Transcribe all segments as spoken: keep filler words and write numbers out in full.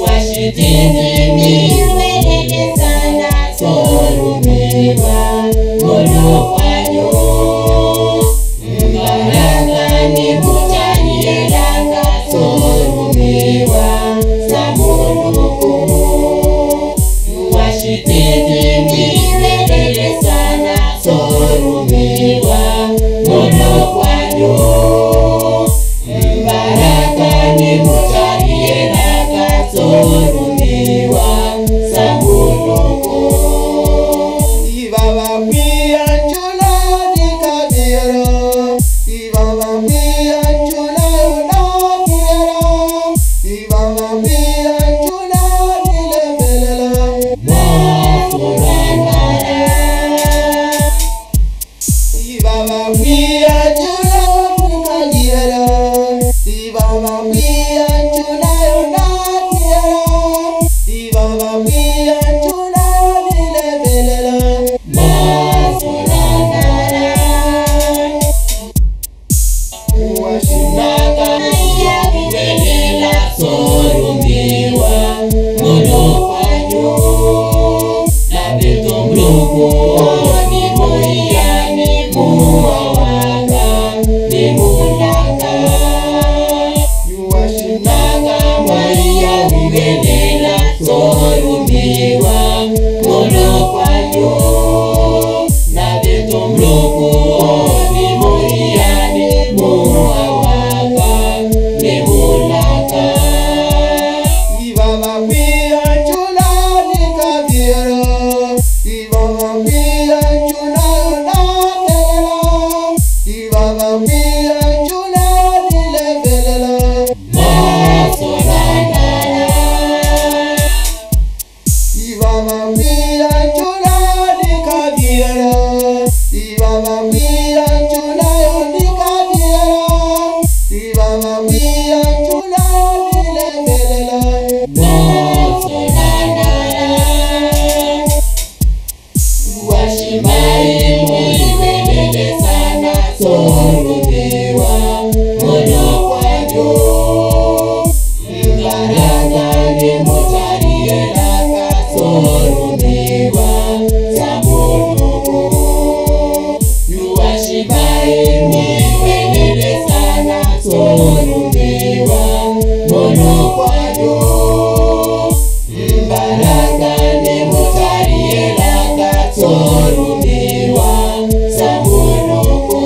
Waxitini miwelele sana soorumiwa muluku anyu. Mbaraka ni mutaliyelaka soorumiwa sa Muluku. Waxitini miwelele sana soorumiwa muluku anyu. Mbaraka ni mutaliyelaka soorumiwa sa Muluku. Ivava mwiya ncula ni kaviyelo. Ivava mwiya ncula yo na kiyelo. Ivava mwiya ncula ni levelela. Masulangala. Ivava mwiya ncula yo ni kaviyelo. Ivava mwiya ncula yo na kiyelo. Ivava mwiya ncula ni levelela. Masulangala. Waximaka maiya vivelela soorumiwa muluku anyu. Nave to Muluku ni muhiyani muwa waka ni mulaka. Waximaka maiya vivelela soorumiwa muluku anyu. Nave to Muluku ni muhiyani muwa waka ni mulaka. Ivava mwiya ncula ni kaviyelo. Ivava mwiya ncula yo na kiyelo. Ivava mwiya ncula ni levelela. Masulangala. Ivava mwiya ncula ni kaviyelo. Ivava mwiya ncula yo ni kaviyelo. Ivava mwiya ncula ni levelela. Masulangala. Waximaimu ivelele sana soorumiwa muluku anyu. Mbaraka ni mutaliyelaka soorumiwa sa Muluku. Waximaimu ivelele sana soorumiwa muluku anyu. Mbaraka ni mutaliyelaka soorumiwa sa Muluku.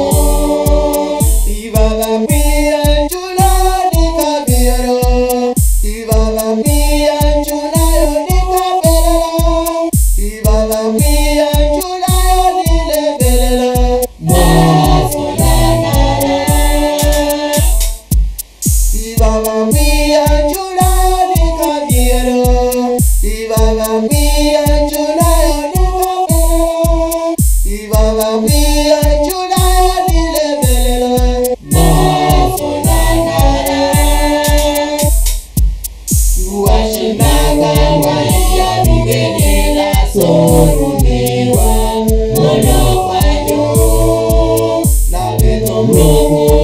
Ivava mwiya ncula ni kaviyelo. Ivava mwiya ncula yo ni kaviyelo. Ivava mwiya ncula yo ni levelela. Masulangala. Ivava mwiya ncula ni kaviyelo. Ivava mwiya ncula yo ni kaviyelo. Ivava mwiya ncula yo ni levelela. Masulangala. Waximaka maiya vivelela soorumiwa muluku anyu. Nave to Muluku